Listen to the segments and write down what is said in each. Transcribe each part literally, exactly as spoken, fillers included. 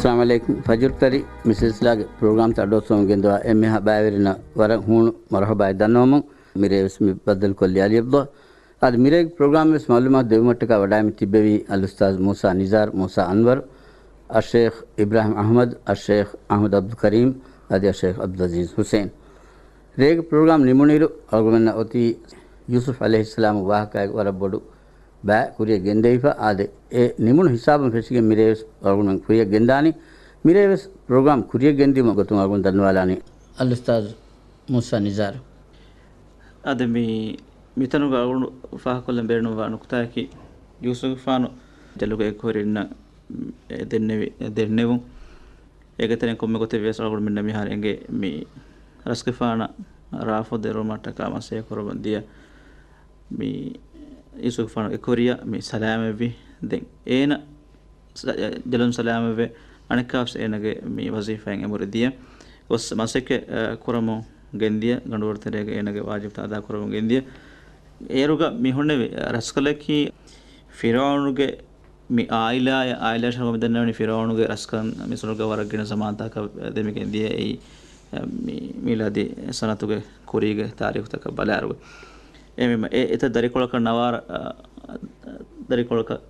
އައްސަލާމު ޢަލައިކުމް. ފަޖުރު ތަރި މި ސިލްސިލާގެ ޕްރޮގްރާމްތައް އަޑުއައްސަވަމުން ގެންދަވާ އެންމެހާ ބައިވެރިންނަށް ވަރަށް ހޫނު މަރުޙަބާއެއް ދަންނަވަމުން، މިރޭވެސް މި ބައްދަލުކޮށްލީ ޢަލީ ޢަބްދުﷲ. އަދި މިރޭގެ ޕްރޮގްރާމްވެސް މަޢުލޫމާތު ދެއްވުމަށްޓަކާ ވަޑައިމި ތިއްބެވީ އަލްއުސްތާޛު މޫސާ ނިޒާރު، މޫސާ އަންވަރު، އައްޝައިޚް އިބްރާހިމް އަޙްމަދު، އައްޝައިޚް އަޙްމަދު ޢަބްދުލް ކަރީމް، އަދި އައްޝައިޚް ޢަބްދުލް ޢަޒީޒް ޙުސެން. ރޭގެ ޕްރޮގްރާމް ނިމުނުއިރު، އަޅުގަނޑަށް އޮތީ ޔޫސުފް ޢަލައިހިއްސަލާމު ވާހަކައިގެ ވަރަށް ބޮޑު ބައި ކުރިއަށް ގެންދެވިފަ. އާދެ، އެ ނިމުނު ހިސާބުން ފެށިގެން މިރޭވެސް އަޅުގަނޑުމެން ކުރިއަށް ގެންދާނީ. މިރޭވެސް ޕްރޮގްރާމް ކުރިއަށް ގެންދިޔުމުގެ ގޮތުން އަޅުގަނޑު ދަންނަވާލާނީ އަލްއުސްތާޛު މޫސާ ނިޒާރު. އަދި މި، މިތަނުގަ އަޅުގަނޑު ފާހަގަކޮށްލަން ބޭނުންވާ ނުކުތާއަކީ، ޔޫސުފުގެފާނު ޖަލުގެ އެކުވެރިންނަށް ދެންނެވި، ދެންނެވުން. އޭގެ ތެރެއިން ކޮންމެ ގޮތެއް ވިޔަސް އަޅުގަނޑުމެންނަށް މިހާރު އެނގޭ މި ރަސްގެފާނަށް ރާފު ދެރުވުމަށްޓަކާ މަސައްކަތް ކުރަމުން ދިޔަ މި ޔޫސުފުގެފާނު އެކުވެރިޔާ މި ސަލާމަތްވި. ދެން އޭނަ ސަ-، ޖަލުން ސަލާމަތްވެ، އަނެއްކާވެސް އޭނަގެ މި ވަޒީފާއިން އެނބުރި ދިޔަ ގޮސް މަސައްކަތް، އަ، ކުރަމުން ގެންދިޔަ، ގަނޑުވަރު ތެރޭގަ އޭނަގެ ވާޖިބުތައް އަދާކުރަމުން ގެންދިޔަ. އޭރުގަ މި ހުންނެވި ރަސްކަލަކީ ފިރުޢައުނުގެ މި ޢާއިލާއަށް، ޢާއިލާ ޝަރު މި ދަންނަވަނީ ފިރުޢައުނުގެ ރަސްކަން މިސްރުގަ ވަރަށް ގިނަ ޒަމާންތަކަށް ދެމިގެން ދިޔަ އެއީ، މި މީލާދީ ސަނަތުގެ ކުރީގެ ތާރީޚުތަކަށް ބަލާއިރުގަ. އެހެންވީމަ އެ އެތައް ދަރިކޮޅަކަށް ނަވާރަ، އަ، ދަރިކޮޅަކަށް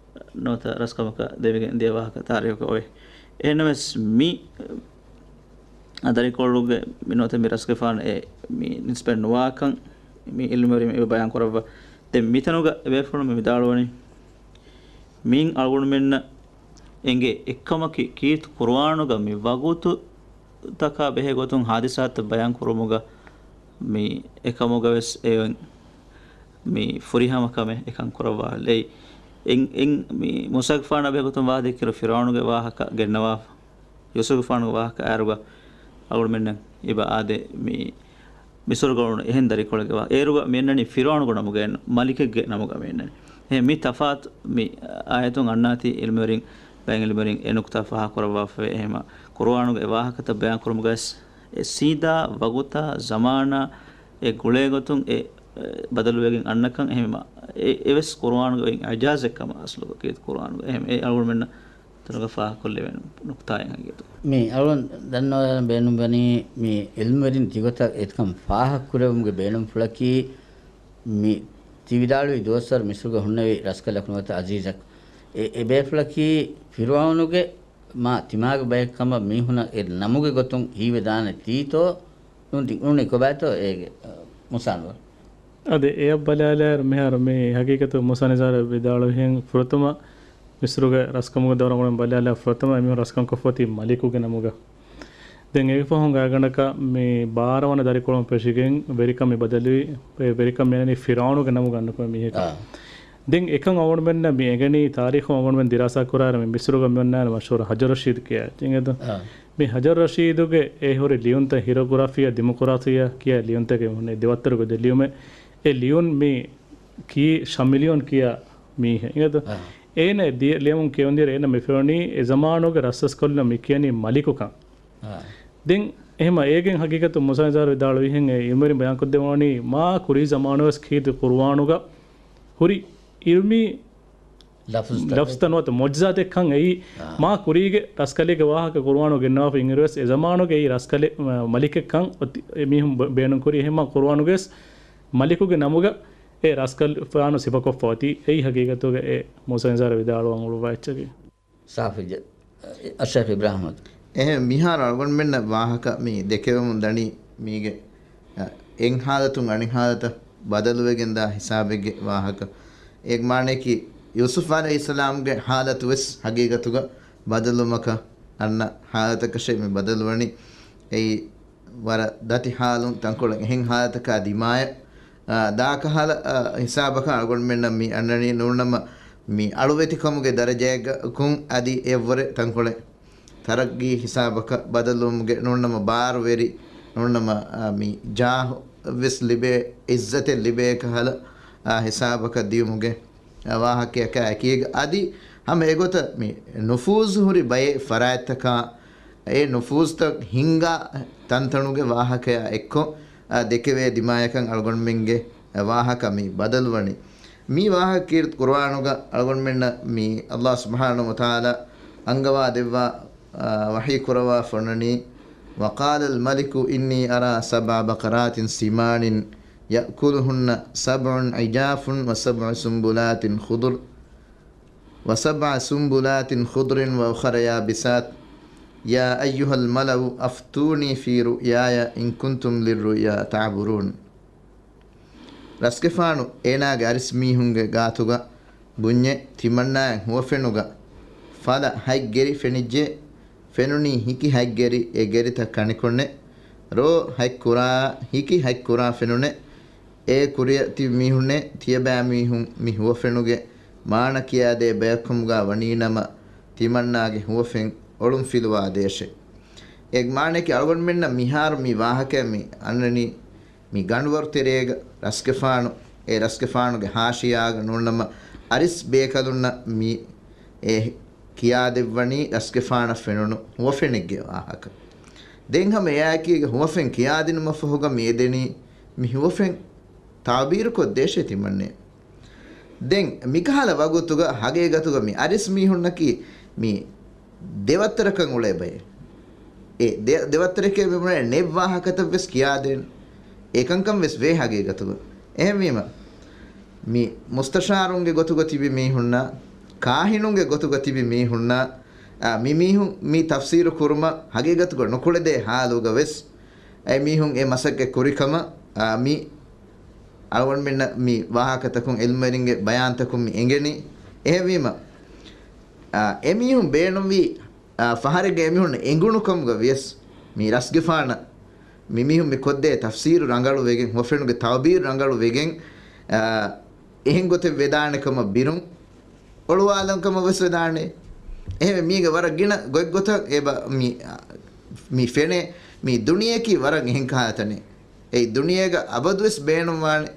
ނުވަތަ ރަސްކަމަކަށް ދެމިގެން ދިޔަ ވާހަކަ ތާރީޚަކަށް އޮވޭ. އެހެންނަމަވެސް މި އަ، ދަރިކޮޅުގެ މި ނުވަތަ މި ރަސްގެފާނު އެ މި ނިސްބަތް ނުވާކަން މި ޢިލްމުވެރިން އެ ބަޔާން ކުރައްވާ. ދެން މިތަނުގަ ބޭފުޅުން މި ވިދާޅުވަނީ، މިއިން އަޅުގަނޑުމެންނަށް އެނގޭ އެއްކަމަކީ، ކީރިތި ޤުރުއާނުގަ މި ވަގުތުތަކާ ބެހޭ ގޮތުން ޙާދިސާތައް ބަޔާން ކުރުމުގަ މި އެކަމުގަވެސް އެ މި ފުރިހަމަ ކަމެއް އެކަން ކުރައްވާލައި. އެން، އެން މި މޫސާގެފާނާ ބެހޭ ގޮތުން ވާހަކަ ދެއްކިއިރު ފިރުޢައުނުގެ ވާހަކަ ގެންނަވާފަ. ޔޫސުފުގެފާނުގެ ވާހަކަ އައިރުގަ އަޅުގަނޑުމެންނަށް އިބަ އާދެ، މި މިސުރުގަ އުޅުނު އެހެން ދަރިކޮޅެއްގެ ވާ-، އޭރުގަ މި އަންނަނީ ފިރުޢައުނުގެ ނަމުގައި ނޫން، މަލިކެއްގެ ނަމުގަ މި އަންނަނީ. އެހެން މި ތަފާތު މި އާޔަތުން އަންނާތީ ޢިލްމުވެރިން، ބައެއް ޢިލްމުވެރިން އެ ނުކުތާ ފާހަގަކުރައްވާފައި. އެހެންމަ ޤުރުއާނުގެ އެ ވާހަކަތައް ބަޔާން ކުރުމުގައި ވެސް އެ ސީދާ ވަގުތާ ޒަމާނާ އެ ގުޅޭ ގޮތުން އެ، އެ، ބަދަލުވެގެން އަންނަކަން. އެހެންމަ އެ، އެވެސް ޤުރުއާނުގެ އިޢްޖާޒެއް ކަމަށް އަސްލުގަ ކީރިތި ޤުރުއާނުގެ. އެހެން އެ އަޅުގަނޑުމެންނަށް ތަނުގަ ފާހަގަކޮށްލެވޭނެ ނުކުތާއެއް ހަގީގަތުގަ. މި އަޅުގަނޑު ދަންނަވާލަން ބޭނުންވަނީ، މި ޢިލްމުވެރިން ތިގޮތަށް އެތަކަން ފާހަގަކުރެވުމުގެ ބޭނުންފުޅަކީ، މި ތި ވިދާޅުވި ދުވަސްވަރު މިސްރުގަ ހުންނެވި ރަސްކަލަކު ނުވަތަ ޢަޒީޒަކު. އެ، އެ ބޭފުޅަކީ ފިރުޢައުނުގެ މާ ތިމާގެ ބައެއް ކަމަށް މީހުނަށް އެ ނަމުގެ ގޮތުން ހީވެދާނެ ތީތޯ؟ ނޫން ތި-، ނޫނީ ކޮބާތޯ އޭގެ، އަ، މުސާނުވަރު؟ އަދި އެއަށް ބަލާލާއިރު މިހާރު މި ހަގީގަތު މޫސާ ނިޒާރު ވިދާޅުވިހެން ފުރަތަމަ މިސްރުގެ ރަސްކަމުގެ ދައުރަށް އަޅުގަނޑު ބަލާލާ ފުރަތަމަ އެމީހުން ރަސްކަން ކޮށްފަ އޮތީ މަލިކުގެ ނަމުގަ. ދެން އެއަށްފަހު ގާތްގަނޑަކަށް މި ބާރަ ވަނަ ދަރިކޮޅުން ފެށިގެން ވެރިކަން މި ބަދަލުވި، އެ ވެރިކަން މި އަންނަނީ ފިރުޢައުނުގެ ނަމުގަ އަންނަ ކޮންމެ މީހަކަށް. އާ. ދެން އެކަން އަޅުގަނޑުމެންނަށް މި އެނގެނީ ތާރީޚު އަޅުގަނޑުމެން ދިރާސާ ކުރާއިރު މި މިސްރުގަ މި އޮންނާނެ މަޝްހޫރު ހަޖަރު ރަޝީދު ކިޔާ އެއްޗެއް އެދު. އާ. މި ހަޖަރު ރަޝީދުގެ އެ ހުރި ލިޔުންތައް ހިރޮގްރާފިއާ ދިމޮކްރާސިއާ ކިޔާ ލިޔުންތަކެއް ހުންނެ ދެވައްތަރުގެ ދެ ލިޔުމެއް. އެ ލިޔުން މި ކީ ޝަމިލިޔޯން ކިޔާ މީހެއް އިނގޭތޯ؟ އާ. އޭނަ ދިޔަ ލިޔަމުން ކިޔަވަންދިޔަ އޭނަ މި ފެނުނީ އެ ޒަމާނުގެ ރަސްރަސްކަލުންނަށް މި ކިޔަނީ މަލިކުކަން. އާ. ދެން އެހެމަ އޭގެން ހަގީގަތު މޫސާ ނިޒާރު ވިދާޅުވިހެން އެ ޢިލްމުވެރިން ބަޔާންކޮށްދެއްވަނީ މާ ކުރީ ޒަމާނުވެސް ކީރިތި ޤުރުއާނުގަ ހުރި ޢިލްމީ ލަފްޒުތަކެއް. ލަފްޒުތައް ނުވަތަ މުޢުޖިޒާތެއްކަން އެއީ، އާ. މާ ކުރީގެ ރަސްކަލެއްގެ ވާހަކަ ޤުރުއާނު ގެންނަވާފަ އިންއިރުވެސް އެ ޒަމާނުގެ އެއީ ރަސްކަލެއް، މަ-، މަލިކެއްކަން އޮތި-، އެ މީހުން ބަ-، ބޭނުންކުރީ. އެހެންމާ ޤުރުއާނުގެވެސް މަލިކުގެ ނަމުގަ އެ ރަސްކަލުން ސިފަކޮށްފަ އޮތީ. އެއީ ހަގީގަތުގަ އެ މޫސާ ނިޒާރު ވިދާޅުވަން އުޅުއްވާ އެއްޗަކީ. ސާފި ޖެ-، އައްޝައިޚް އިބްރާހިމް. އެހެން މިހާރު އަޅުގަނޑުމެންނަށް ވާހަކަ މި ދެކެވެމުން ދަނީ މީގެ، އަ، އެއް ހާލަތުން އަނެއް ހާލަތަށް ބަދަލުވެގެންދާ ހިސާބެއްގެ ވާހަކަ. އޭގެ މާނައަކީ ޔޫސުފް ޢަލައިހިއްސަލާމްގެ ހާލަތުވެސް ހަގީގަތުގަ ބަދަލުވުމަކަށް އަންނަ ހާލަތަކަށޭ މި ބަދަލުވަނީ. އެއީ ވަރަށް ދަތި ހާލުން ތަންކޮޅެއް އެހެން ހާލަތަކާ ދިމާޔަށް، އާ، ދާކަހަލަ، އާ، ހިސާބަކަށް އަޅުގަނޑުމެންނަށް މި އަންނަނީ. ނޫންނަމަ މި އަޅުވެތިކަމުގެ ދަރަޖައެއްގަކުން އަދި އެއަށްވުރެ ތަންކޮޅެއް ތަރައްގީ ހިސާބަކަށް ބަދަލުވުމުގެ، ނޫންނަމަ ބާރުވެރި، ނޫންނަމަ، އާ، މި ޖާހު ވެސް ލިބޭ، ޢިއްޒަތެއް ލިބޭ ކަހަލަ، އާ، ހިސާބަކަށް ދިޔުމުގެ ވާހަކަޔަކާ އެކީގަ އަދި ހަމަ އެގޮތަށް މި ނުފޫޒު ހުރި ބައެއް ފަރާތްތަކާ އެ ނުފޫޒުތައް ހިންގާ ތަންތަނުގެ ވާހަކަޔާ އެއްކޮށް، އާ، ދެކެވޭ ދިމާޔަކަށް އަޅުގަނޑުމެންގެ ވާހަކަ މި ބަދަލުވަނީ. މި ވާހަކަ ކީރިތި ޤުރުއާނުގަ އަޅުގަނޑުމެންނަށް މި ﷲ ސުބްޙާނަހޫ ވަތަޢާލާ އަންގަވާ ދެއްވާ ވަޙީ ކުރަވާފަ އޮންނަނީ، وقال الملك إني أرى سبع بقرات سمان يأكلهن سبع عجاف وسبع سنبلات خضر وسبع سنبلات خضر وأخر يابسات يا أيها الملأ أفتوني في رؤياي إن كنتم للرؤيا تعبرون. ރަސްގެފާނު އޭނާގެ އަރިސް މީހުންގެ ގާތުގަ ބުންޏެ ތިމަންނާއަށް ހުވަފެނުގަ ފަލަ ހަތް ގެރި ފެނިއްޖެ. ފެނުނީ ހިކި ހަތް ގެރި، އެ ގެރިތައް ކަނިކޮށްނެ. ރޯ ހަތް ކުރާ، ހިކި ހަތް ކުރާ ފެނުނެ. އޭ ކުރިއަށް ތިބި މީހުންނޭ، ތިޔަބައިމީހުން މި ހުވަފެނުގެ މާނަ ކިޔާދޭ ބަޔަކުކަމުގަ ވަނީނަމަ، ތިމަންނާގެ ހުވަފެން އޮޅުންފިލުވާ ދޭށޭ. އޭގެ މާނައަކީ އަޅުގަނޑުމެންނަށް މިހާރު މި ވާހަކައެއް މި އަންނަނީ މި ގަނޑުވަރު ތެރޭގަ ރަސްގެފާނު، އެ ރަސްގެފާނުގެ ހާޝިޔާގަ ނޫންނަމަ އަރިސް ބޭކަލުންނަށް މި އެ ކިޔާދެއްވަނީ ރަސްގެފާނަށް ފެނުނު ހުވަފެނެއްގެ ވާހަކަ. ދެން ހަމަ އެއާއެކީގަ ހުވަފެން ކިޔާދިނުމަށްފަހުގަ މި އެދެނީ މި ހުވަފެން ތަޢުބީރުކޮށްދޭށޭ ތިމަންނޭ. ދެން މިކަހަލަ ވަގުތުގަ ހަގީގަތުގަ މި އަރިސް މީހުންނަކީ މި ދެވައްތަރަކަށް އުޅޭ ބައެއް. އެ ދެ-، ދެވައްތަރެކޭ މި ބުނޭ ނެތް ވާހަކަތައް ވެސް ކިޔާދޭނެ. އެކަންކަން ވެސް ވޭ ހަގީގަތުގަ. އެހެންވީމަ، މި މުސްތަޝާރުންގެ ގޮތުގަ ތިބި މީހުންނާ، ކާހިނުންގެ ގޮތުގަ ތިބި މީހުންނާ، އާ، މި މީހުން މި ތަފްސީރު ކުރުމަށް ހަގީގަތުގަ ނުކުޅެދޭ ޙާލުގަ ވެސް، އެ މީހުން އެ މަސައްކަތް ކުރިކަމަށް، އާ، މި އަޅުގަނޑުމެންނަށް މި ވާހަކަތަކުން ޢިލްމުވެރިންގެ ބަޔާންތަކުން މި އެނގެނީ. އެހެންވީމަ، އާ، އެމީހުން ބޭނުންވީ، އާ، ފަހަރެއްގަ އެމީހުން އެނގުނު ކަމުގަ ވިޔަސް، މި ރަސްގެފާނަށް މި މީހުން މި ކޮށްދޭ ތަފްސީރު ރަނގަޅު ވެގެން، ހުވަފެނުގެ ތަޢުބީރު ރަނގަޅު ވެގެން، އާ، އެހެން ގޮތެއް ވެދާނެ ކަމަށް ބިރުން، އޮޅުވާލަން ކަމަށް ވެސް ވެދާނެ. އެހެންވެ، މީގެ ވަރަށް ގިނަ ގޮތްގޮތަށް އެބަ މި، މި ފެނޭ. މި ދުނިޔެއަކީ ވަރަށް އެހެން ކަހަލަ ތަނެއް. އެއީ ދުނިޔޭގަ އަބަދުވެސް ބޭނުންވާނެ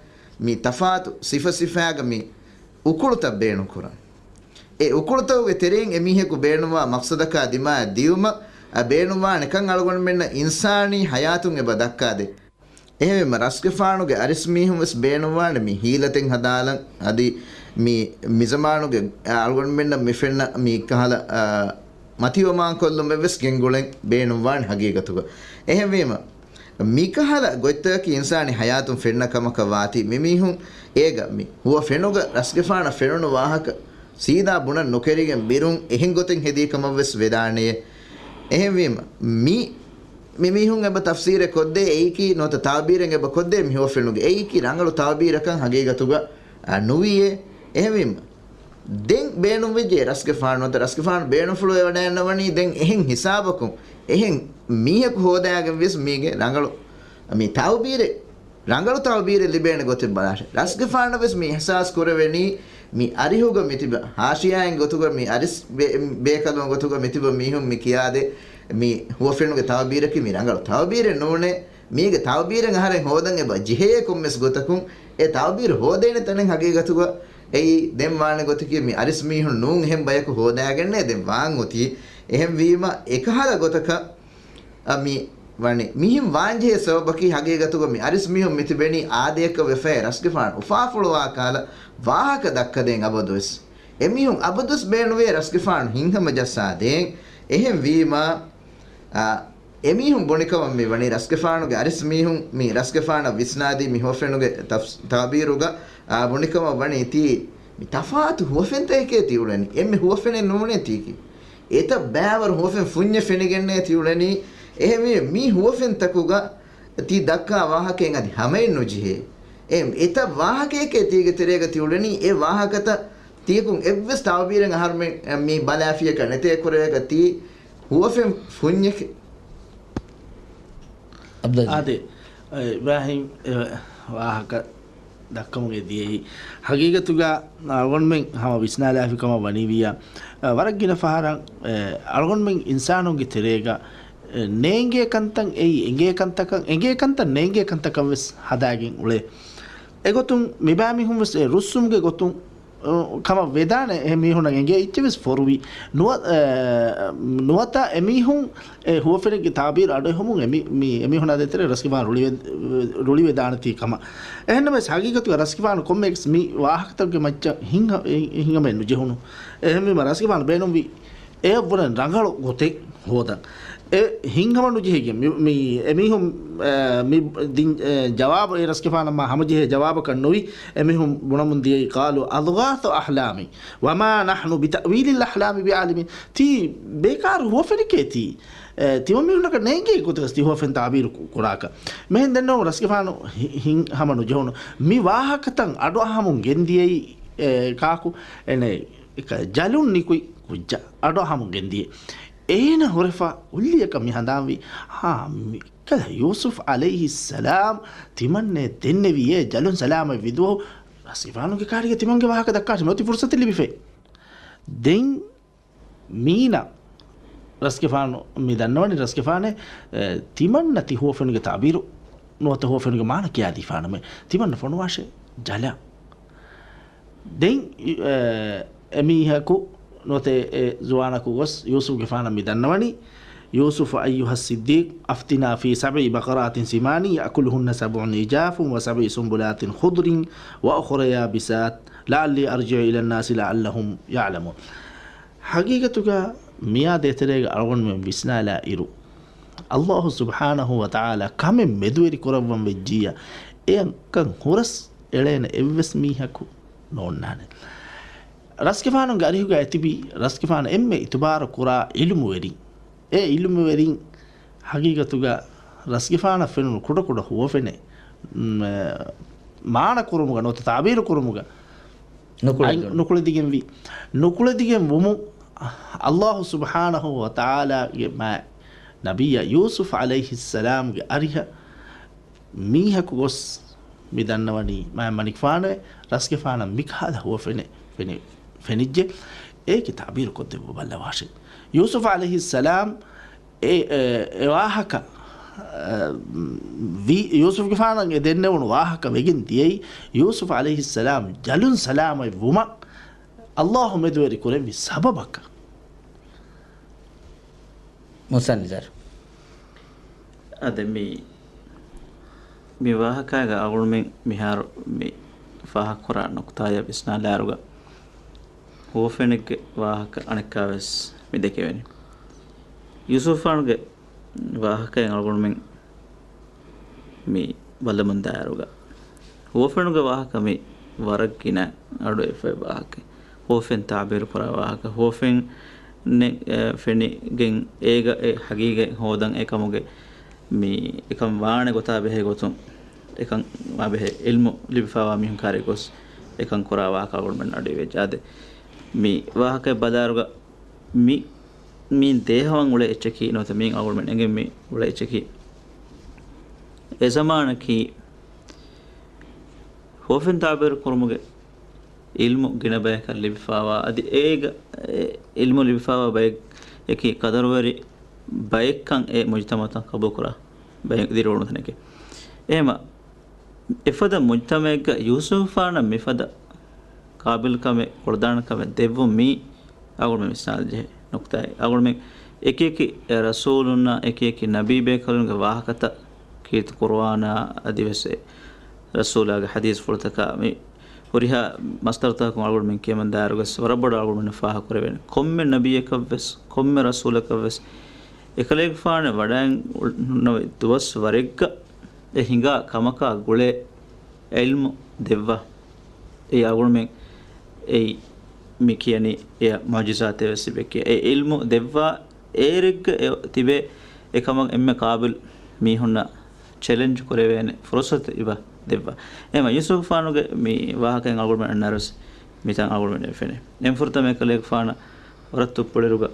މި ތަފާތު ސިފަ ސިފައިގަ މި އުކުޅުތައް ބޭނުންކުރަން. އެ އުކުޅުތަކުގެ ތެރެއިން އެމީހަކު ބޭނުންވާ މަޤްޞަދަކާ ދިމާއަށް ދިޔުމަށް އަ ބޭނުންވާނެ ކަން އަޅުގަނޑުމެންނަށް އިންސާނީ ޙަޔާތުން އެބަ ދައްކާދޭ. އެހެންވީމަ، ރަސްގެފާނުގެ އަރިސް މީހުން ވެސް ބޭނުންވާނެ މި ހީލަތެއް ހަދާލަން، އަދި މި، މިޒަމާނުގެ އަޅުގަނޑުމެންނަށް މި ފެންނަ މި ކަހަލަ، އަ، މަތިވަމާންކޮށްލުމެއް ވެސް ގެންގުޅެން ބޭނުންވާނެ ހަގީގަތުގަ. އެހެންވީމަ، މިކަހަލަ ގޮތްތަކަކީ އިންސާނީ ޙަޔާތުން ފެންނަ ކަމަކަށް ވާތީ، މިމީހުން އޭގަ މި ހުވަ ފެނުގަ ރަސްގެފާނަށް ފެނުނު ވާހަކަ ސީދާ ބުނަން ނުކެރިގެން ބިރުން އެހެން ގޮތެއް ހެދީ ކަމަށް ވެސް ވެދާނެޔޭ. އެހެންވީމަ، މި، މި މީހުން އެބަ ތަފްސީރެއް ކޮށްދޭ އެއީކީ ނުވަތަ ތަޢުބީރެއް އެބަ ކޮށްދޭ މި ހުވަ ފެނުގެ އެއީކީ ރަނގަޅު ތަޢުބީރަކަށް ހަގީގަތުގަ، އަ، ނުވިޔޭ. އެހެންވީމަ، ދެން ބޭނުންވެއްޖެ ރަސްގެފާނު ނުވަތަ ރަސްގެފާނު ބޭނުންފުޅުވެވަޑައިގަންނަވަނީ ދެން އެހެން ހިސާބަކުން އެހެން މީހަކު ހޯދާގެން ވެސް މީގެ ރަނގަޅު މި ތަޢުބީރެއް، ރަނގަޅު ތަޢުބީރެއް ލިބޭނެ ގޮތެއް ބަލާށެ. ރަސްގެފާނަށް ވެސް މި އިޙްސާސް ކުރެވެނީ މި އަރިހުގަ މިތިބަ ހާޝިޔާއިން ގޮތުގަ މި އަރިސް ބޭ-، ބޭކަލުން ގޮތުގަ މިތިބަ މީހުން މި ކިޔާދޭ މި ހުވަފެނުގެ ތަޢުބީރަކީ މި ރަނގަޅު ތަޢުބީރެއް ނޫނޭ. މީގެ ތަޢުބީރެއް އަހަރެން ހޯދަން އެބަ ޖެހޭ ކޮންމެސް ގޮތަކުން އެ ތަޢުބީރު ހޯދޭނެ ތަނެއް ހަގީގަތުގަ އެއީ ދެން ވާނެ ގޮތަކީ މި އަރިސް މީހުން ނޫން އެހެން ބަޔަކު ހޯދާގެންނޭ ދެން ވާން އޮތީ. އެހެންވީމަ އެކަހަލަ ގޮތަކަށް އަ، މި ވަނީ. މިހެން ވާންޖެހޭ ސަބަބަކީ ހަގީގަތުގަ މި އަރިސް މީހުން މިތިބެނީ އާދަޔަކަށް ވެފައި ރަސްގެފާނު އުފާފުޅުވާ ކަހަލަ ވާހަކަ ދައްކަދޭން އަބަދުވެސް. އެމީހުން އަބަދުވެސް ބޭނުވޭ ރަސްގެފާނު ހިތްހަމަޖައްސާދޭން. އެހެންވީމަ، އަ، އެމީހުން ބުނިކަމަށް މި ވަނީ ރަސްގެފާނުގެ އަރިސް މީހުން މި ރަސްގެފާނަށް ވިސްނާދީ މި ހުވަފެނުގެ ތަފް-، ތަޢުބީރުގަ، އަ، ބުނިކަމަށް ވަނީ ތީ މި ތަފާތު ހުވަފެންތަކެކޭ ތި އުޅެނީ. އެންމެ ހުވަފެނެއް ނޫނޭ ތީކީ. އެތައް ބައިވަރު ހުވަފެން ފުންޏެއް ފެނިގެންނޭ ތި އުޅެނީ. އެހެންވެ، މި ހުވަފެންތަކުގަ ތި ދައްކާ ވާހަކައިން އަދި ހަމައެއް ނުޖެހޭ. އެ، އެތައް ވާހަކައެކޭ ތީގެ ތެރޭގަ ތި އުޅެނީ. އެ ވާހަކަތައް ތިޔަކުން އެއްވެސް ތަޢުބީރެއް އަހަރުމެން މި ބަލާފިޔަކަށް ނެތޭ ކުރެވޭކަށް ތީ ހުވަފެން ފުންޏެކޭ. އާދެ، އިބްރާހިމް، އެ، ވާހަކަ ދައްކަމުގެ ދިޔައީ. ހަގީގަތުގަ އަޅުގަނޑުމެން ހަމަ ވިސްނާލާފި ކަމަށް ވަނީވިއްޔާ، އަ، ވަރަށް ގިނަ ފަހަރަށް، އެ، އަޅުގަނޑުމެން އިންސާނުންގެ ތެރޭގަ، އެ، ނޭނގޭ ކަންތައް އެއީ އެނގޭ ކަންތަކަށް، އެނގޭ ކަންތައް ނޭނގޭ ކަންތަކަށް ވެސް ހަދާގެން އުޅޭ. އެގޮތުން މިބައިމީހުން ވެސް އެ ރުއްސުމުގެ ގޮތުން، އަ، ކަމަށް ވެދާނެ އެ މީހުންނަށް އެނގޭ އެއްޗެއް ވެސް ފޮރުވި. ނުވަ-، އެ، ނުވަތަ އެމީހުން އެ ހުވަފެނެއްގެ ތާބީރު އަޑުއެހުމުން އެ މި-، މި-، އެމީހުނާ ދޭތެރޭ ރަސްގެފާނު ރުޅިވެ-، ރުޅިވެދާނެތީ ކަމަށް. އެހެންނަމަވެސް، ހަގީގަތުގަ ރަސްގެފާނު ކޮންމެއަކަސް މި ވާހަކަތަކުގެ މައްޗަށް ހިތްހަ-، ހިތްހަމައެއް ނުޖެހުނު. އެހެންވީމަ، ރަސްގެފާނު ބޭނުންވި އެއަށްވުރެން ރަނގަޅު ގޮތެއް ހޯދަން. އެ ހިތްހަމަނުޖެހިގެން މި، މި އެމީހުން، އެ، މި ދިން، އެ، ޖަވާބު އެ ރަސްގެފާނަށް މާ ހަމަޖެހޭ ޖަވާބަކަށް ނުވި އެމީހުން ބުނަމުން ދިޔައީ، قالوا أضغاث أحلام وما نحن بتأويل الأحلام بعالمين. ތީ ބޭކާރު ހުވަފެނެކޭ ތީ. އެ، ތިމަންމީހުންނަކަށް ނޭނގޭ ގޮތަކަސް ތި ހުވަފެން ތާބީރު ކު-، ކުރާކަށް. މެހެން ދެންނެވުނު ރަސްގެފާނު ހި-، ހިތްހަމަނުޖެހުނު މި ވާހަކަތައް އަޑުއަހަމުން ގެންދިޔައީ، އެ، ކާކު؟ އެނެ އެކަ ޖަލުން ނިކުތް ކުއްޖާ އަޑުއަހަމުން ގެންދިޔަ. އޭނަ ހުރެފަ އުއްލިއަކަށް މި ހަނދާންވީ، ހާ، މި ކަލަ ޔޫސުފް ޢަލައިހިއްސަލާމް ތިމަންނޭ ދެންނެވި އޭ ޖަލުން ސަލާމަތް ވިދުވަހު ރަސްގެފާނުގެ ކާރިގަ ތިމަންގެ ވާހަކަ ދައްކާށި މި އޮތީ ފުރުސަތެއް ލިބިފައި. ދެން މީނަ ރަސްގެފާނު މި ދަންނަވަނީ ރަސްގެފާނެ، އެ، ތިމަންނަ ތި ހުވަފެނުގެ ތާބީރު ނުވަތަ ހުވަފެނުގެ މާނަ ކިޔާދީފާނަމޭ. ތިމަންނަ ފޮނުވާށޭ ޖަލަށް. ދެން، އެ، އެމީހަކު ނުވަތަ އެ ޒުވާނަކު ގޮސް ޔޫސުފްގެފާނަށް މި ދަންނަވަނީ، يوسف أيها الصديق أفتنا في سبع بقرات سمان يأكلهن سبع عجاف وسبع سنبلات خضر وأخر يابسات لعلي أرجع إلى الناس لعلهم يعلمون. ޙަޤީޤަތުގަ މިއާ ދޭތެރޭގަ އަޅުގަނޑުމެން ވިސްނާލާ އިރު، ﷲ ސުބްޙާނަހޫ ވަތަޢާލާ ކަމެއް މެދުވެރި ކުރައްވަން ވެއްޖިއްޔާ، އެއަށްކަން ހުރަސް އެޅޭނެ އެއްވެސް މީހަކު ނޯންނާނެ. ރަސްގެފާނުގެ އަރިހުގަ އެތިބީ ރަސްގެފާނަށް އެންމެ އިތުބާރު ކުރާ ޢިލްމުވެރިން. އެ ޢިލްމުވެރިން ޙަޤީޤަތުގަ ރަސްގެފާނަށް ފެނުނު ކުޑަކުޑަ ހުވަފެނެއް، މް، މާނަ ކުރުމުގަ ނުވަތަ ތާބީރު ކުރުމުގަ ނުކުޅެދުން. ނުކުޅެދިގެންވީ. ނުކުޅެދިގެން ވުމުން ﷲ ސުބްޙާނަހޫ ވަތަޢާލާގެ މާތް ނަބިއްޔާ ޔޫސުފް ޢަލައިހިއްސަލާމްގެ އަރިހަށް މީހަކު ގޮސް މި ދަންނަވަނީ މާތް މަނިކުފާނުއެ ރަސްގެފާނަށް މިކަހަލަ ހުވަފެނެއް ފެނި-، ފެނިއްޖެ. އޭގެ ތާބީރު ކޮށްދެއްވަ ބައްލަވާށޭ. ޔޫސުފް ޢަލައިހިއްސަލާމް އެ، އެ، އެ ވާހަކަ، އެ، ވީ، ޔޫސުފްގެފާނަށް އެ ދެންނެވުނު ވާހަކަ ވެގެން ދިޔައީ، ޔޫސުފް ޢަލައިހިއްސަލާމް ޖަލުން ސަލާމަތް ވުމަށް ﷲ މެދުވެރި ކުރެއްވި ސަބަބަކަށް. މުސަންނިފު. އަދި މި، މި ވާހަކާގަ އަޅުގަނޑުމެން މިހާރު މި ފާހަގަކުރާ ނުކުތާއަށް ވިސްނާލާއިރުގަ، ހުވަފެނެއްގެ ވާހަކަ އަނެއްކާވެސް މި ދެކެވެނީ. ޔޫސުފާނުގެ ވާހަކައިން އަޅުގަނޑުމެން މި ބަލަމުންދާއިރުގަ، ހުވަފެނުގެ ވާހަކަ މި ވަރަށް ގިނަ އަޑު އެފައި ވާހަކަ. ހުވަފެން ތާބީރު ކުރާ ވާހަކަ. ހުވަފެން ނެ-، އެ، ފެނިގެން އޭގަ އެ ހަގީގަތް ހޯދަން އެކަމުގެ މި އެކަން ވާނެ ގޮތާ ބެހޭ ގޮތުން އެކަން ވާ ބެހޭ އިލްމު ލިބިފާވާ މީހުން ކާރި ގޮސް އެކަން ކުރާ ވާހަކަ އަޅުގަނޑުމެން އަޑުއިވެއްޖެ. އާދެ، މި ވާހަކަ ބަލާއިރުގަ މި، މި ދޭހަވަން އުޅޭ އެއްޗަކީ ނުވަތަ މި އަޅުގަނޑުމެން އެނގެން މި އުޅޭ އެއްޗަކީ އެ ޒަމާނަކީ ހުވަފެން ތާބީރު ކުރުމުގެ އިލްމު ގިނަ ބަޔަކަށް ލިބިފާވާ، އަދި އޭގަ އެ އިލްމު ލިބިފާވާ ބައެއް އެކި ޤަދަރުވެރި ބައެއްކަން އެ މުޖުތަމަޢުތައް ޤަބޫލުކުރާ ބައެއް ދިރިއުޅުނު ތަނެކެ. އެހެމަ އެފަދަ މުޖުތަމަޢެއްގަ ޔޫސުފާނަށް މިފަދަ ޤާބިލްކަމެއް، ކުޅަދާނަކަމެއް ދެއްވުން މީ އަޅުގަނޑުމެން ވިސްނާލަންޖެހޭ ނުކުތާއެއް. އަޅުގަނޑުމެން އެކިއެކި ރަސޫލުންނާ އެކިއެކި ނަބީބޭކަލުންގެ ވާހަކަތައް ކީރިތި ޤުރުއާނާ އަދިވެސް އެ ރަސޫލާގެ ޙަދީޘްފުޅުތަކާ މި ހުރިހާ މަސްދަރުތަކުން އަޅުގަނޑުމެން ކިޔަމަންދާއިރުގަސް ވަރަށް ބޮޑަށް އަޅުގަނޑުމެންނަށް ފާހަގަކުރެވޭނެ. ކޮންމެ ނަބިއްޔަކަށްވެސް، ކޮންމެ ރަސޫލަކަށްވެސް އެކަލޭގެފާނެ ވަޑައިން އު-، ނުވި ދުވަސް ވަރެއްގަ އެ ހިނގާ ކަމަކާ ގުޅޭ އިލްމު ދެއްވާ. އެ އަޅުގަނޑުމެން އެއީ މި ކިޔަނީ އެ މުޢުޖިޒާތެއް ވެސް އެބަ ކިޔަ. އެ އިލްމު ދެއްވާ އޭރެއްގަ އެ ތިބޭ އެކަމަށް އެންމެ ޤާބިލް މީހުންނަށް ޗެލެންޖް ކުރެވޭނެ ފުރުޞަތު އިބަ ދެއްވާ. އެހެމަ ޔޫސުފާނުގެ މި ވާހަކައިން އަޅުގަނޑުމެން އަންނައިރުސް މިތަން އަޅުގަނޑުމެން ފެނޭ. އެންފުރަތަމަ އެކަލޭގެފާނަށް ވަރަށް ތުއްޕުޅިއިރުގަ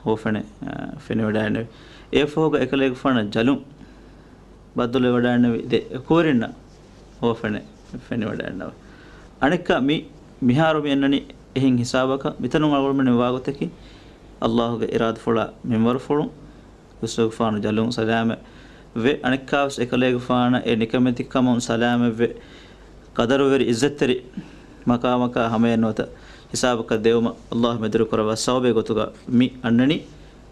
ހުވަފެނެއް، އަ، ފެނިވަޑައިގެންނެވި. އެއަށްފަހުގަ އެކަލޭގެފާނަށް ޖަލުން ބައްދަލުވެވަޑައިގެންނެވި ދެ އެކުވެރިންނަށް ހުވަފެނެއް ފެނިވަޑައިގެންނެވި. އަނެއްކާ މި މިހާރު މި އަންނަނީ އެހެން ހިސާބަކަށް. މިތަނުން އަޅުގަނޑުމެން ވާގޮތަކީ ﷲގެ އިރާދަފުޅާ މިންވަރުފުޅުން ޔޫސުފުގެފާނު ޖަލުން ސަލާމަތް ވެ، އަނެއްކާވެސް އެކަލޭގެފާނަށް އެ ނިކަމެތިކަމުން ސަލާމަތްވެ، ޤަދަރުވެރި އިއްޒަތްތެރި މަޤާމަކާ ހަމަޔަށް ނުވަތަ ހިސާބަކަށް ދެވުމަށް ﷲ މެދުވެރި ކުރައްވާ ސަބަބެއް ގޮތުގަ މި އަންނަނީ.